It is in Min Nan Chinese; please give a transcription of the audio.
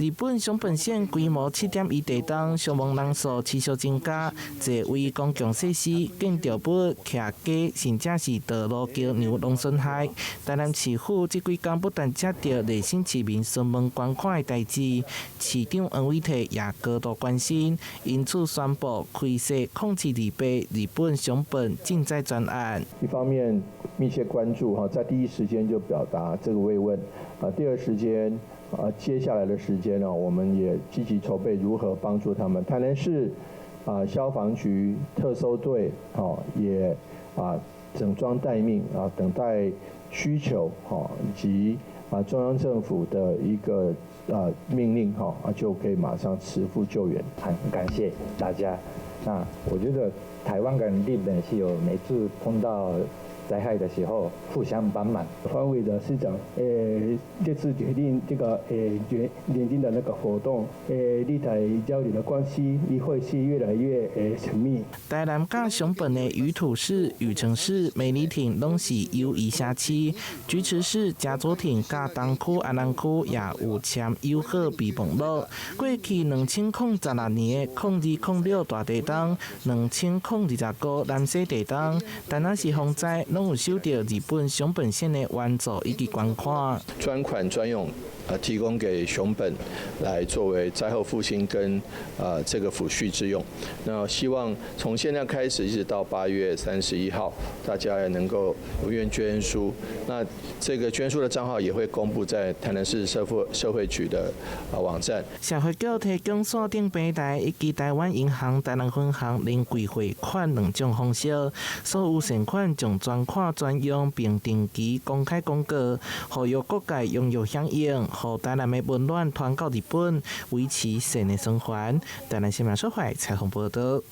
日本熊本縣規模7.1地動，傷亡人數持續增加，濟位公共設施、建築物、徛家，甚至是道路橋梁攏損害。台南市府這幾工不但接著熱心市民詢問捐款的代誌，市長黃偉哲也高度關心，因此宣布開設0728日本熊本賑災專案。一方面密切關注哈，在第一時間就表達這個慰問，啊，第二時間啊，接下來的時間呢，我們也積極籌備如何幫助他們。台南市啊，消防局特搜隊哦，也啊整裝待命啊，等待需求哈，以及啊中央政府的一個啊命令哈，啊就可以馬上馳赴救援。很感謝大家。那我覺得台灣跟日本是有每次碰到災害的時候互相幫忙。黃偉哲市長，這次決定這個捐年金的那個活動，日台交流的關係也會是越來越緊密。台南佮熊本的宇土市、宇城市、梅里町攏是友誼社區，菊池市、加佐町佮東區、安南區也有簽友好備忘錄。過去2016年的0206大地動、2025南勢地動，台南市防災攏有收著日本熊本縣的援助以及捐款。專款專用，提供給熊本來作為災後復興跟這個撫恤之用。那希望從現在開始一直到8月31號，大家也能夠踴躍捐輸。那這個捐輸的賬號也會公布在台南市社會局的網站。社會局提供線頂平台以及台灣銀行台南分行臨櫃匯款兩種方式，所有善款將專款專用，並定期公開公告，呼籲各界踴躍響應，予台南的溫暖傳到日本，維持善的循環。台南新聞社會採訪報道。